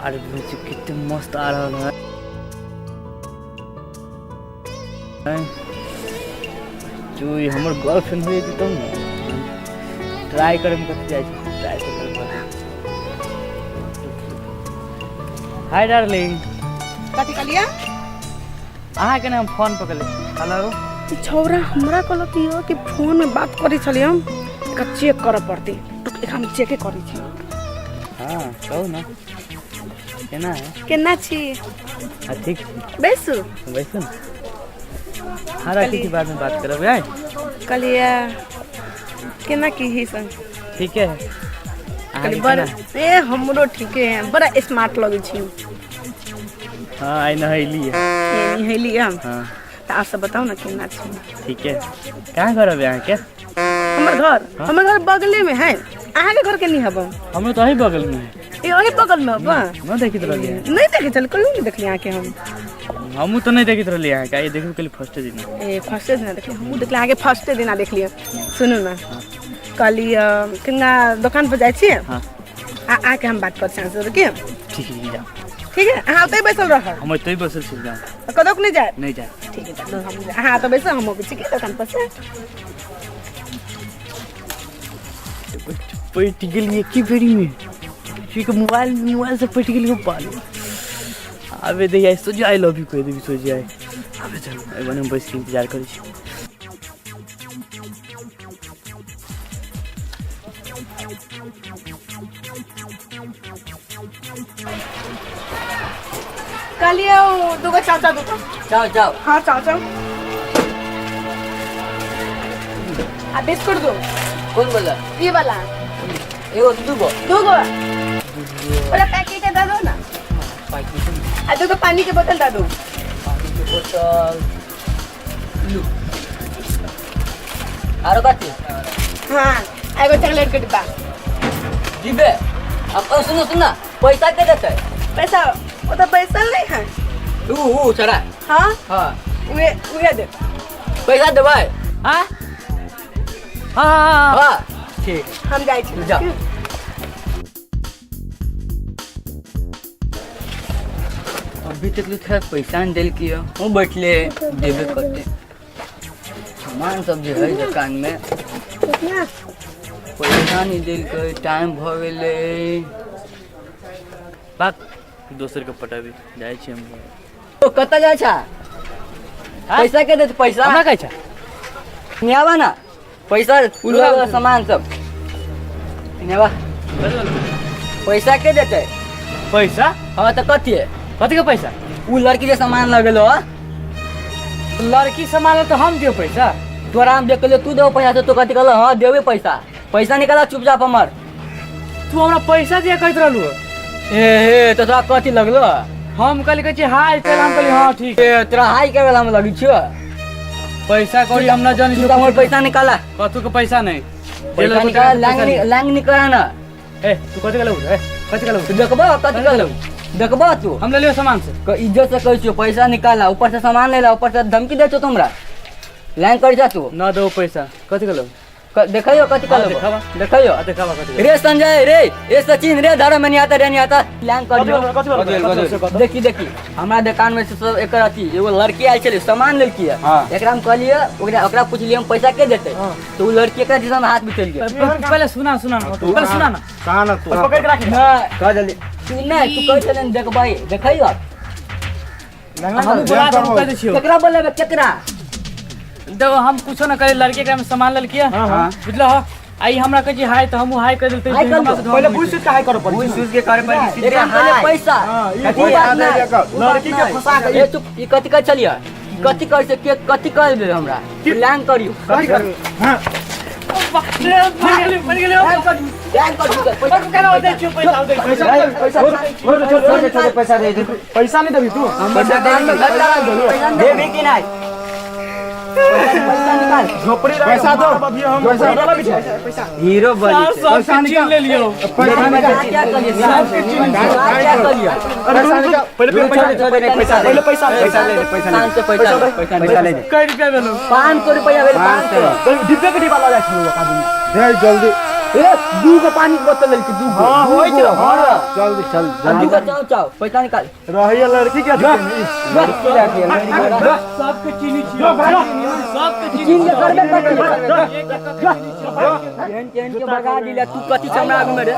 अरे बुझ कते मस्त आ रहल है। जो ई हमर गर्लफ्रेंड हो जेतै तब ने ट्राई करे में कथी जाइ छै, ट्राई तऽ करे पड़तै। Hi darling. कथी कहलियै? अहाँके ने हम फोन पकड़ले। हेलो। ई छौड़ा हमरा कहलक यऽ कि फोन में बात करै छलियै हम, एकरा चेक करऽ पड़तै। एकरा हम चेके करै छी। हाँ कहू ने, केना है? केना छी? हाँ ठीक छी। बैसू। बैसू ने। हाँ राखी के बाद में बात करब यार। कहलियै केना की ही सन? ठीक है। अहाँके कहलियै बड़ केना? ए हमरो ठीके है, बड़ा स्मार्ट लगै छी। हाँ आइ नहैली है। ए, नहेली हम? हाँ। तऽ आर सब बताउ ने, केना छी? ठीक है। कहाँ घर है अहाँके? हमर घर? हाँ? हमर घर बगले में है। अहाँके घर के नहीं हब? हमरो तो अही बगल में है। ए ओही बगल में हब? न देखित रहलियै। नहीं देखे चल, कहियो नहीं देखली अहाँके हम। हमहूँ तऽ नहि देखित रहलियै अहाँके, आइ देखबे केली फर्स्टे दिन। ए फर्स्टे दिना देखली? हमहूँ देखली अहाँके फर्स्टे दिना देखलियै। सुनू ने, कहली केना दोकान पर जाइ छियै? हाँ। आ आके हम बात करै छी अहाँसँ की। ठीक है, जाओ। ठीक है, अहाँ ओतहि बैसल रहब। हम ओतहि बैसल छी, जाओ। कतहु नहि जायब? नहि जायब। ठीक है, चलू, हम अहाँ ओतऽ बैसल, हम अबै छी की दोकान पर से। पटि गेलियै की बेरीमे ठीक मोबाइल मोबाइल से पटि गेलियै पाल आबे दे आइ सोझे I love you कहि देबी सोझे आइ आबे। चल एहि बने हम बैस के इंतजार करै छी। कहलियै ओ दूगो चाव चाव दू। जाओ जाओ। हाँ, चाव चाव आ बिस्कुट दो। कौन बोला? ये वाला। एगो कि दूगो? दूगो, पूरा पैकेट दे दो ना। पैकेट। आ दूगो पानी के बोतल दे दो। पानी के बोतल लू। आरो कथी? हाँ, एगो चॉकलेट के डिब्बा। दिबे अब। ओ, सुनो सुनो, पैसा के देते? पैसा वो तो पैसा नहीं है। ऊ ऊ चरा। हाँ। हाँ। उहे उहे दे। पैसा देबै? हाँ हाँ हाँ। हाँ ठीक। हम जाइ छी। जा। अभी तक तो थोड़ा पैसा नहीं दिल किया हूँ, बैठले देबे करते सामान सब जे है दुकान में। कितना? पैसा नहीं दिल के टाइम भ गेलै। बात दोसर के पटाबी जाइ छी हम। ओ कतऽ जाइ छा? पैसा के देत पैसा? हमरा कहै छै। नहीं आवा ना पैसा उलवा सामान सब नहीं आवा। पैसा के देते? पैसा? हाँ तो कथी है? कथी के पैसा? उ लड़की के सामान लगल हो। लड़की सामान तो हम दियो पैसा? तोरा हम देख तू देबो पैसा तो कथी कहल? हाँ देबे पैसा। पैसा निकाला चुपचाप हमर। तू हमरा पैसा दिया कहैत रहलू। ए हे तो तोरा कथी लगलो? हम कहली कहै छी हाय चल, हम कहली हाँ ठीक। ए तोरा हाई के बेला में लगी छियो। पैसा कौड़ी हम ना जानी। तू हमर पैसा निकाला। कथू के पैसा नहीं। पैसा निकाला, लांग लांग निकाला ना। ए तू कथी कहलू? ए कथी कहलू? तू देखबो कथी कहलू, देखबो तू। हम ले लियो सामान से। इज्जत से कहै छियो, पैसा निकाला। ऊपर से सामान ले ला, ऊपर से धमकी दै छौ तुमरा। लांग कर जा तू। ना दो पैसा। कथी कहलू? देखैयो कथी हाँ, कहलू। देखावा। देखैयो। आ देखावा कथी कहलू। रे संजय रे, ए सचिन रे, धर में नहीं आता रे, नहीं आता। लांग कर दियो। देखी देखी, हमरा दुकान में से सब एकर अथी एगो लड़की आयल छलै, सामान लेलकी है। हाँ। एकरा हम कहलिए, ओकरा ओकरा पुछलिए हम पैसा के देतै, तो उ लड़की एकरा दिसन हाथ बिचल गेल। पहले सुना सुना ना, पहले सुना ना। कहाँ ना तू पकड़ के राखी। नहीं कह जल्दी। तू नहीं, तू कहै छलै देखबै, देखैयो। हम बोला के हम कह दै छियो। केकरा बोलेबे, केकरा? देखो हम कुछो ना करे, लड़के के हम सामान ललकिया। हाँ। बुझलो हो? आई हमरा कहै छी हाय तऽ हमहूँ हाय कह देलते। हाय कर दो। पहले बुझ के काहे करे पड़ी? बुझ के करे पर सीधे एकरा हम कहलिए हाय। पैसा। हाँ, ई उ बात पैसा नहीं, दे उ बात लड़की के नहीं। फंसा के ए चुप, ई कथी कहै छलियै? ई कथी कहै छै के कथी कह देले हमरा? लांग करियो। कथी कर? हाँ। बन गेलै। लांग करियो पैसा। केना दै छियो पैसा दै पैसा पैसा छोड़ छोड़ छोड़ छोड़, पैसा दे दे। पैसा नहीं देबी तू? पैसा दे, देबी कि नहीं? पैसा निकाल। झोपड़ी पैसा दो अभी हम पैसा दो। हीरो बनी छै। पैसा छीन लेलियो। पैसा निकाल। क्या करिए? क्या करिए? पैसा निकाल पहले। छोड़ पैसा छोड़ दे, पैसा दे। पहले पैसा पैसा ले ले, पैसा ले पाँच ले। सौ पैसा ले, पैसा पैसा ले ले। कै रुपया भेलो? 500 रुपया भेल, 500। डिब्बे के डिब्बा लऽ जाइ छलौ काजू दे जल्दी। ए दू गो पानी के बोतल लेलकै दू गो। हां होय छै। हां चल चल आ दू गो चाव चाव पैसा निकाल। रहैया लड़की के सबके चीनी छियै, सबके चीनी। चीन के करबे कथी? केहन केहन के भगा दिले तू, कथी छै हमरा आगू में रे?